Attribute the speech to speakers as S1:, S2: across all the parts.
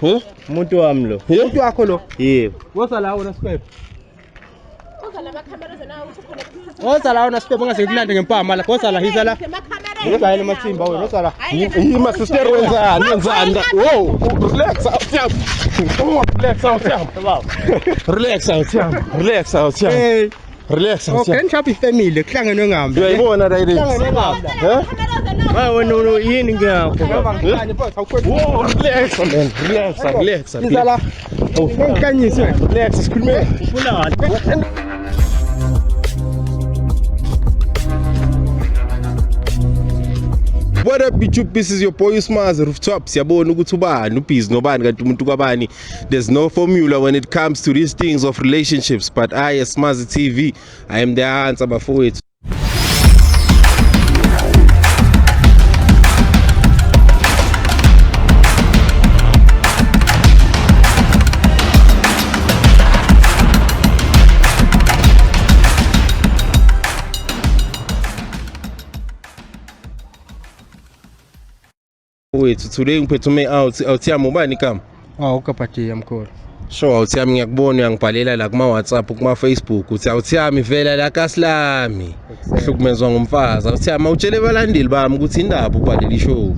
S1: Huh?
S2: Umuntu wami lo.
S3: Umuntu wakho lo.
S2: Yebo.
S3: Woza la wena Skwebe. Woza la wena Skwebe ungase ngikulande ngempama la. Woza la hiza la. Ngijwayele amathimba wena woza la.
S1: Yima sister wenzani wenzani? Whoa, relax awuthiyami. Come on, relax awuthiyami. Relax awuthiyami. Relax awuthiyami.
S3: Hey.
S1: Relax
S3: Oh,
S1: awuthiyami.
S3: Grand Sharp ifamily kuhlangenwe ngambi.
S1: Uyayibona la ile.
S3: Kuhlangenwe ngambi.
S1: Eh?
S2: Hayi wena yini ngakho?
S3: Ngihlanye mfowethu awukhweli.
S1: Whoa, relax man. Relax, relax.
S3: Hiza la. Ngihlanyise wena.
S1: Relax sikhulume.
S2: Ufunani?
S1: What up YouTube, this is your boy Usmazi Rooftop. Siyabona ukuthi ubani ubhizi nobani kanti umuntu kwabani. There's no formula when it comes to these things of relationships, but I as Smazi TV, I am the answer bafowethu. Wethu today ngiphethe ume out awuthiyami ubani igama?
S3: Ah, ukaphathi mkhulu.
S1: Sure awuthiyami ngiyakubona uyangibhalela la kuma WhatsApp kuma Facebook uthi awuthiyami vela la kasilami. Hlukumezwa ngumfazi awuthiyami awutshele abalandeli bami ukuthi indaba ubhalela ishow.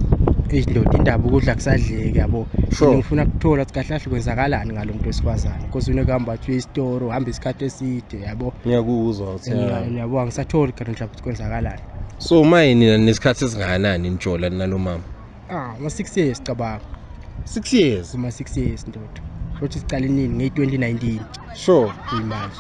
S3: Eish ndoda indaba ukudla kusadleki yabo.
S1: Sure.
S3: Ngifuna ukuthola ukuthi kahle kahle kwenzakalani ngalo muntu wesifazane. Because unekuhamba athi uyisitoro uhamba isikhathi eside yabo.
S1: Ngiyakuzwa awuthiyami.
S3: Yabo angisatholi Grand Sharp ukuthi kwenzakalani.
S1: So maye nina nesikhathi esingakanani nijola nalo mama?
S3: Ah, ma 6 years cabanga.
S1: 6 years.
S3: Kuma 6 years ndoda. Futhi siqale nini nge-2019
S1: Sure.
S3: kuyimanje.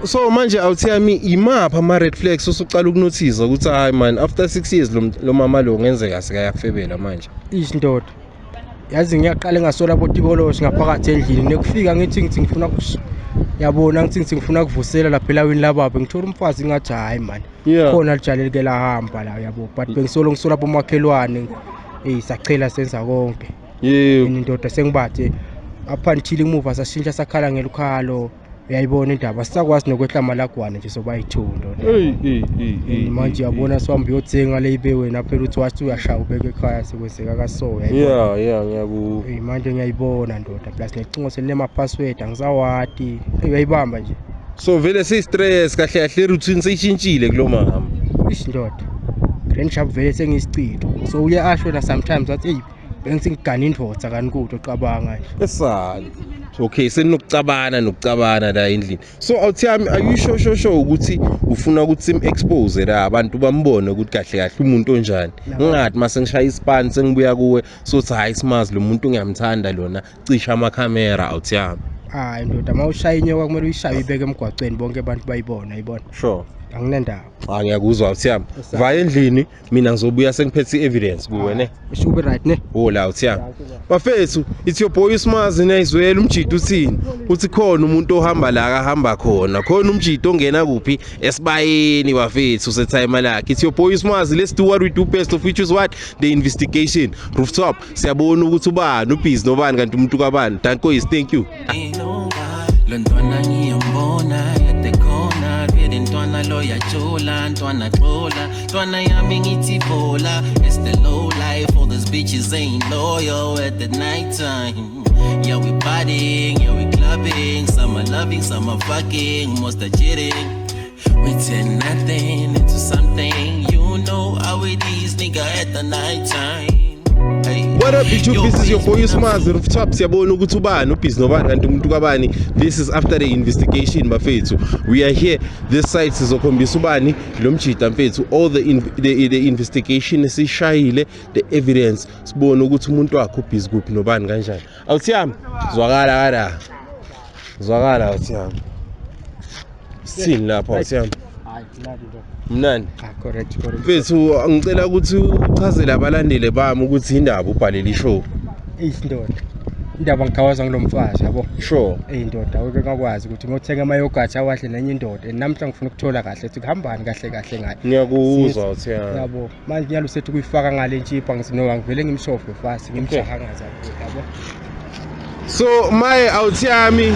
S1: So manje awuthiyami imaphi ama red flags osuqala ukunotice ukuthi hayi man after 6 years lo mama lo ngenzeka sikayafebela manje.
S3: Ish ndoda. Yazi ngiyaqala ngasola botikoloshi ngaphakathi endlini nekufika ngithi ngifuna yabona ngithi ngifuna kuvusela lapha elawini lababa ngithola umfazi ngathi hayi man.
S1: Yeah.
S3: Khona lijalelike lahamba la yabo but bengisolo ngisola bomakhelwane. Eh sachela senza konke.
S1: Yebo.
S3: Indoda sengibathe up until imuva sashintsha sakhala ngelukhalo. Uyayibona indaba sisakwazi nokwehla amalagwane nje soba yi-2 ndoda.
S1: Hey hey hey.
S3: Manje uyabona sihambe uyothenga le ibe wena phela uthi wathi uyashaya ubeke ekhaya sekwenzeka kaso uyayibona.
S1: Yeah ngiyaku.
S3: Eyi manje ngiyayibona ndoda plus necingo selinema-password angisawati. Eyi uyayibamba nje.
S1: So vele seyi stress kahle kahle routine seyishintshile kulo mama.
S3: Ish ndoda. Grand Sharp vele sengiyisichitho. So uye asho na sometimes wathi eyi bengithi ngigane indoda kanti kude ucabanga nje.
S1: Esani. Okay seninokucabana nokucabana la endlini. So awuthiyami are you sure ukuthi ufuna ukuthi sim expose la abantu bambone ukuthi kahle kahle umuntu onjani. Ngingathi mase ngishaya ispan sengibuya kuwe so uthi hayi simazi lo muntu ngiyamthanda lona cisha ama camera awuthiyami.
S3: Hayi ndoda uma ushaya inyoka kumele uyishaye uyibeke emgwaqweni bonke abantu bayibone ayibona.
S1: Sure.
S3: Anginendaba.
S1: Ah ngiyakuzwa awuthiyami.
S3: Esani.
S1: Vaya endlini mina ngizobuya sengiphethe i-evidence kuwe ne.
S3: Isho ube right ne.
S1: Hola awuthiyami. Bafethu it's your boy Usmazi nayizwela umjito uthini? Uthi khona umuntu ohamba la akahamba khona. Khona umjito ongena kuphi esibayeni bafethu usethime lakhe. It's your boy Usmazi let's do what we do best of which is what the investigation. Rooftop siyabona ukuthi ubani ubhizi nobani kanti umuntu kabani. Danko is thank you.
S4: Lo ntwana ngiyambona at the corner vele ntwana lo yajola ntwana xola ntwana yami ngithi bola. It's the low life, all these bitches ain't loyal at the night time. Yeah we partying, yeah we clubbing, some are loving, some are fucking, most are cheating. We turn nothing into something, you know how it is nigga at the night time. Hey.
S1: What up YouTube, this is your boy Usmazi Rooftop. Siyabona ukuthi ubani ubhizi nobani kanti umuntu kabani. This is after the investigation bafethu. We are here this site sizokhombisa ubani lo mjida mfethu all the investigation esishayile the evidence sibone ukuthi umuntu wakhe ubhizi kuphi nobani kanjani. Awuthiyami zwakala kada. Zwakala awuthiyami. Sithini lapha awuthiyami?
S3: Hayi mnandi ndoda.
S1: Mnandi.
S3: Ah correct correct.
S1: Mfethu ngicela ukuthi uchazele abalandeli bami ukuthi indaba ubhalele ishow.
S3: Eish ndoda. Indaba ngikhawaza ngilomfazi yabo.
S1: Sure.
S3: Eyi ndoda uke ngakwazi ukuthi ngiyothenga ama-yogurt awahle nenye indoda and namhla ngifuna ukuthola kahle ukuthi kuhambani kahle kahle ngayo.
S1: Ngiyakuzwa awuthiyami.
S3: Yabo manje nyalo sethi kuyifaka ngale ntshipha ngithi no angivele ngimshove fast ngimjaha ngazi yabo.
S1: So maye awuthiyami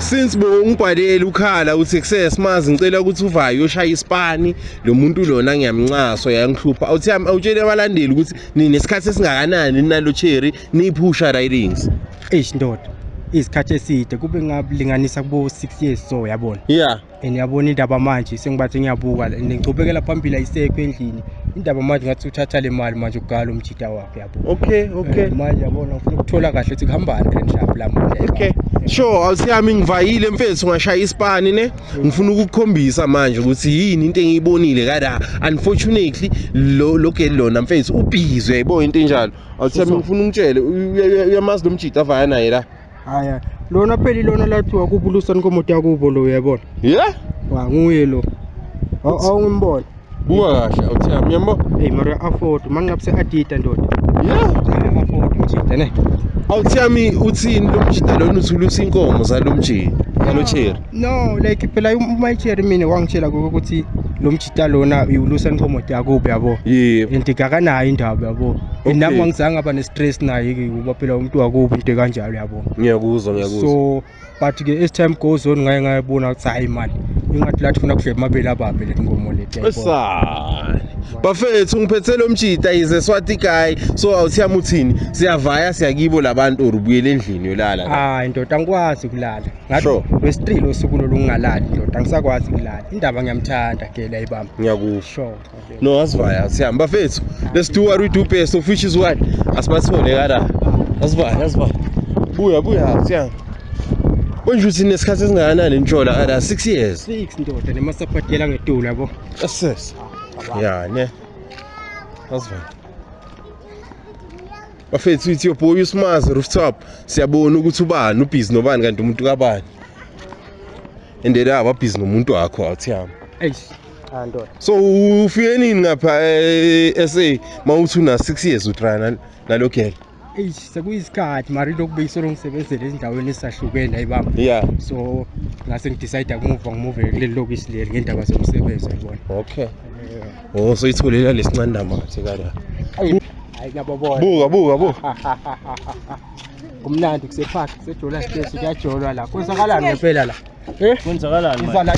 S1: Since bowungibhalele ukhala uthi success mazi ngicela ukuthi uvaye uyoshaya isipani lo muntu lona ngiyamncaso yangihlupha. Awuthi awutshele abalandeli ukuthi ninesikhathi esingakanani nalo Cherry niyiphusha ridings.
S3: Eish ndoda, isikhathi eside kube ngabulinganisa kubo 6 years so yabona.
S1: Yeah.
S3: And yabona indaba manje sengibathe ngiyabuka ngicobekela phambili ayisekho endlini. Indaba manje ngathi uthatha le mali manje ugala umjita wakhe yabo.
S1: Okay, okay.
S3: Manje yabona ufuna ukuthola kahle ukuthi kuhambani grand sharp la manje.
S1: Okay. Sure, awusiyami ngivayile mfethu ngashaya isipani ne. Ngifuna ukukukhombisa manje ukuthi yini into engiyibonile kada. Unfortunately lo girl lona mfethu ubhizi uyayibona into enjalo. Awusiyami ngifuna ungitshele uyamazi lo mjita avaya naye la.
S3: Haya, lona phela lona lathiwa kubulusa inkomo yakubo lo uyabona.
S1: Yeah?
S3: Wa nguye lo. Awungimbona.
S1: Buka kahle awuthiyami uyambona?
S3: Hey mara afford mangabe se-Adidas ndoda.
S1: Yeah.
S3: Afford mjita ne.
S1: Awuthiyami uthini lo mjita lona uthulusa inkomo zalo mjita zalo Cherry?
S3: No, like phela my Cherry mina wangitshela ukuthi lo mjita lona uyulusa inkomo yakubo yabo.
S1: Yebo.
S3: And akanayo indaba yabo.
S1: Okay.
S3: Nami angizange aba ne-stress naye ke ngoba phela umuntu wakubo into kanjalo yabo.
S1: Ngiyakuzwa ngiyakuzwa.
S3: So but ke as time goes on ngaye ngayibona ukuthi hayi man ingathi lathi funa kudle amabele ababe le nkomo le.
S1: Esani. Bafethu ngiphethe lo mjita is a Swati guy so awuthiyami uthini siyavaya siyakibo labantu or ubuyele endlini yolala.
S3: Hayi ndoda angikwazi ukulala. Ngathi
S1: Sure.
S3: wesithree usuku lolungalali ndoda angisakwazi ukulala. Indaba ngiyamthanda ke la ibamba.
S1: Ngiyakuzwa.
S3: Sure.
S1: No asivaya siyahamba bafethu. Let's do what we do best of which is what? Asibathole kada. Asivaya asivaya. Buya buya siyahamba. Konje uthi nesikhathi esingakanani nitshola kada 6 years.
S3: 6 ndoda nemasaphatela ngetulu yabo.
S1: Yes. Yeah, ne. Asivaya. Bafethu ithi your boy uSmazi rooftop siyabona ukuthi ubani ubhizi nobani kanti umuntu kabani. And la babhizi nomuntu wakho awuthiyami.
S3: Eish. Ah ndoda.
S1: So ufike nini ngapha SA mawuthi una 6 years utrana nalo girl?
S3: Eish sekuyisikhathi mara lokhu beyisolo ngisebenzele ezindaweni ezahlukene ayibamba.
S1: Yeah.
S3: So ngase ngidecide ukumuva ngimuve kuleli lokishi leli ngendaba zomsebenzi yabona.
S1: Okay. Oh so itholela lesincane mathe kada.
S3: Hayi ngiyababona.
S1: Buka buka buka.
S3: Kumnandi kusepark kusejola station kuyajolwa la. Kwenzakalani ngempela la? Eh?
S2: Kwenzakalani manje?
S3: Izala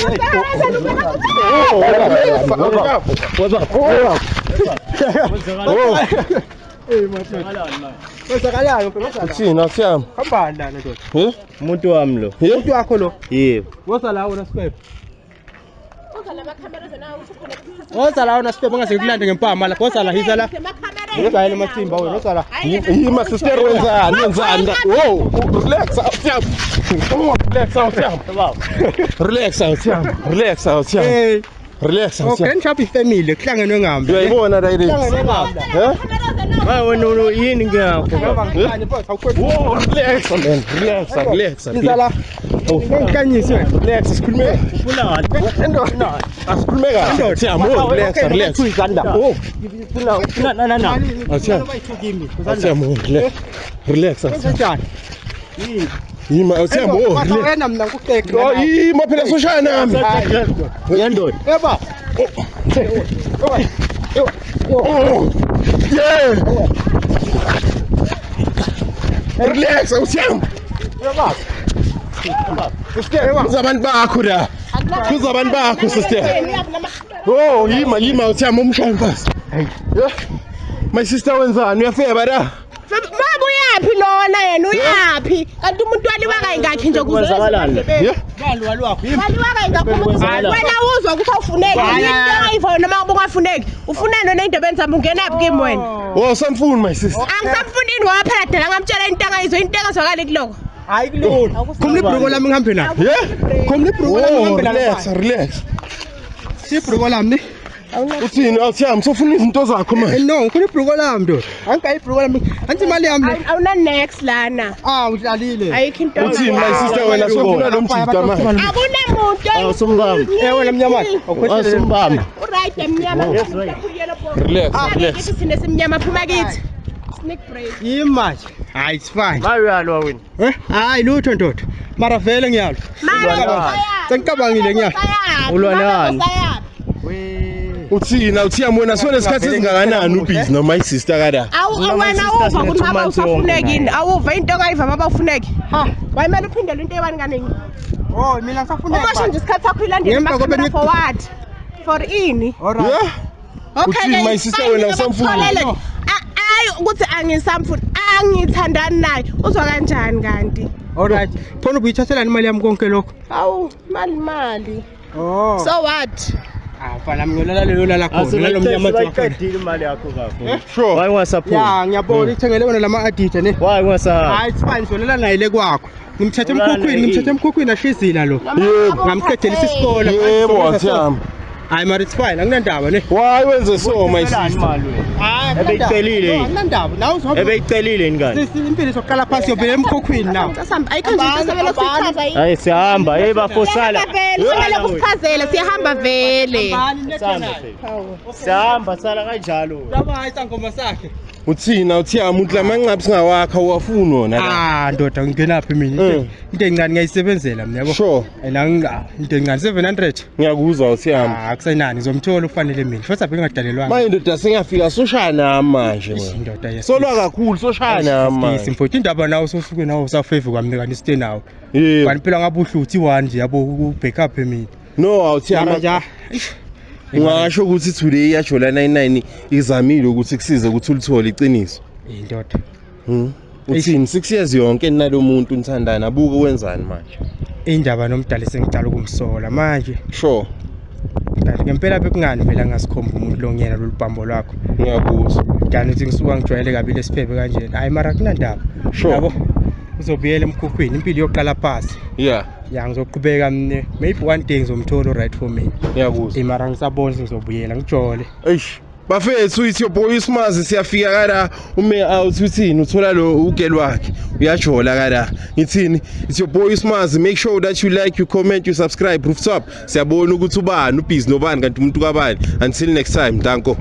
S3: Eh manje. Kwenzakalani ngempela?
S1: Uthini awuthiyami?
S3: Hambani la ndoda.
S1: Eh?
S2: Umuntu wami lo.
S3: Umuntu wakho lo.
S2: Yebo.
S3: Woza la wena Sibebe. Woza la wena Sibebe ngase ngikulande ngempama la. Woza la hiza la. Ngijwayele amathimba wena woza la.
S1: Yima sister wenzani wenzani? Whoa, relax awuthiyami. Oh, relax awuthiyami. Relax awuthiyami. Relax awuthiyami.
S3: Hey,
S1: Relax
S3: oh
S1: awuthiyami.
S3: grand sharp ifamily kuhlangenwe ngambi.
S1: Uyayibona la ile.
S3: Kuhlangenwe ngambi.
S1: Eh?
S2: Hayi wena yini ngiyakho?
S1: Whoa, relax man. Relax, relax.
S3: Iza la. Ngikhanyise wena.
S1: Relax, sikhulume.
S2: Ufunani?
S1: Asikhulume kahle. Awuthiyami, oh, relax, relax. Oh,
S2: Ufuna na na.
S1: Awuthiyami. Awuthiyami, oh, relax. Relax. Awuthiyami.
S3: Kanjani?
S1: Yima awuthiyami, oh, relax.
S3: Wena mina ngikuqede.
S1: Oh, yima phela soshaya nami.
S2: Yendoda.
S3: Yeba.
S1: Oh. Yeah. Relax, awuthiyami.
S3: Yeba.
S1: Sister, kuza abantu bakho la. Kuza abantu bakho sister. Oh, yima yima awuthiyami umshaya mfazi. Yeah. My sister wenzani uyafeba la?
S5: Baba uyaphi lona yena uyaphi? Kanti umuntu waliwa kayingakhi nje kuze
S2: Kwenzakalani?
S1: Yeah.
S5: Waliwa kayingakhi umuntu. Wena uzwa ukuthi awufuneki. Yini ongayivayo noma ungafuneki? Ufuna nona indebeni zami ungenaphi kimi wena?
S1: Oh, samfuni my sister.
S5: Angisamfunini ngoba phela dala ngamtshela into angayizwa into engazwakali kuloko.
S3: Hayi kulula. Khumula ibhruko lami ngihambe nalo.
S1: Yeah.
S3: Khumula ibhruko lami
S1: Oh,
S3: ngihambe nalo.
S1: relax, relax.
S3: Ibhruko lami ne?
S1: Uthini awuthiyami sofuna izinto zakho manje.
S3: No, ngifuna ibhruko lami ndoda. Angikayi ibhruko lami. Angithi imali yami le.
S5: Awuna next lana.
S3: Ah, udlalile.
S5: Ayikho into.
S1: Uthini my sister wena sofuna lo mjita manje.
S5: Akunamuntu.
S2: Awusumbamba.
S3: Eh wena mnyamana.
S2: Awusumbamba.
S5: Uright emnyama.
S1: Relax, relax.
S5: Kithi sine simnyama phuma kithi. Sneak break.
S3: Yimi manje. Hayi, it's fine.
S2: Maye uyalwa wena.
S3: Eh? Hayi lutho ndoda. Mara vele ngiyalwa.
S5: Mara
S3: Sengicabangile ngiyalwa.
S2: Ulwa nani?
S1: Uthini awuthiyami wena sonesikhathi esingakanani ubhizi no my sister kada?
S5: Awu wena uva ukuthi baba usafuneki yini? Awuva into ongayiva baba ufuneki.
S3: Ha.
S5: Wayimele uphindele into eyi-one kaningi.
S3: Oh, mina ngisafuna.
S5: Umosha nje isikhathi sakho ilandele
S3: Ngemva kobe
S5: ama-camera for what? For ini?
S3: Alright.
S1: Yeah.
S5: Okay,
S1: Uthini, my
S5: it's
S1: sister,
S5: fine,
S1: wena
S5: ngoba
S1: usamfuni?
S5: kutholele. Ayi ukuthi angisamfuni, angithandani naye. Uzwa kanjani kanti?
S3: Alright. Khona ubuyithathelani imali yami konke lokho?
S5: Hawu, mali mali.
S3: Oh.
S5: So what?
S3: Ah, mfana ngiyolala leyo lala khona. Lalo mnyama wakhona.
S2: Asebayiqedile imali yakho bafo.
S1: Sure.
S2: Why ungasaphumi?
S3: Ya, ngiyabona ithengele wona lama Adidas ne.
S2: Why ungasahambi?
S3: Hayi, it's fine, solala naye le kwakho. Ngimthathe
S2: Ulala
S3: emkhukhwini,
S2: naye.
S3: ngimthathe emkhukhwini ashizila lo.
S1: Yebo.
S3: Ngamqedela isikole.
S1: Yebo, wathiyami.
S3: Hayi, mara it's fine, anginandaba ne.
S1: Why wenze so my
S2: Uyithathelani
S1: sister?
S2: imali wena?
S3: Hayi,
S2: Ebeyicelile yini?
S3: Anginandaba. Nawe uzobe
S2: Ebeyicelile yini kanti?
S3: Sisi, impilo izoqala phansi yobela emkhukhwini nawe.
S5: Sasihamba. Ayikho nje into esabela ukusichaza yini?
S2: Hayi siyahamba, hey bafo sala.
S5: Siyahamba vele, kumele kusichazele, siyahamba vele.
S2: Sihamba phela. Siyahamba sala kanjalo.
S3: Laba hayi sangoma sakhe.
S1: Uthina uthiyami uthi lamanqabu singawakha uwafuni wona la.
S3: Ah, ndoda ngingenaphi mina? Into encane ngiyayisebenzela mina yabo.
S1: Sure.
S3: And into encane 700.
S1: Ngiyakuzwa uthiyami.
S3: Ah, kusenani ngizomthola ufanele mina. Futhi abe ngingadalelwanga.
S1: Manje ndoda sengiyafika soshaya nami manje
S3: Eish,
S1: man.
S3: Indoda yes.
S1: Solwa kakhulu soshaya nami manje.
S3: Mfowethu indaba nawe sosuke nawe usafavor kwami kanti stay nawe.
S1: Yebo.
S3: Kanti phela ngabe uhluthi one nje yabo u-back up mina.
S1: No
S3: Mara
S1: awuthiyami.
S3: nje eish.
S1: Ungasho ukuthi today yajola 99 izamile ukuthi kusize ukuthi ulithole iqiniso.
S3: Indoda.
S1: Uthini 6 years yonke nalo muntu nithandana buka wenzani manje?
S3: Indaba nomdala sengidala ukumsola manje.
S1: Sure.
S3: Kanti ngempela bekungani vele angasikhomba umuntu lo ngiyena lolu bhambo lwakho.
S1: Ngiyakuzwa.
S3: Dani uthi ngisuka ngijwayele kabi lesiphebe kanjena. Hayi mara kunandaba.
S1: Sure.
S3: Yabo. Uzobuyela emkhukhwini impilo yoqala phansi.
S1: Yeah.
S3: Ya ngizoqhubeka mina maybe one day ngizomthola right for me.
S1: Ngiyakuzwa.
S3: Eh mara ngisabona ngizobuyela ngijole.
S1: Eish. Bafethu it's your boy Smazi siyafika kada ume out uthini uthola lo ugel wakhe uyajola kada ngithini it's your boy Smazi, make sure that you like, you comment, you subscribe. Rooftop siyabona ukuthi ubani ubhizi nobani kanti umuntu kabani. Until next time, danko.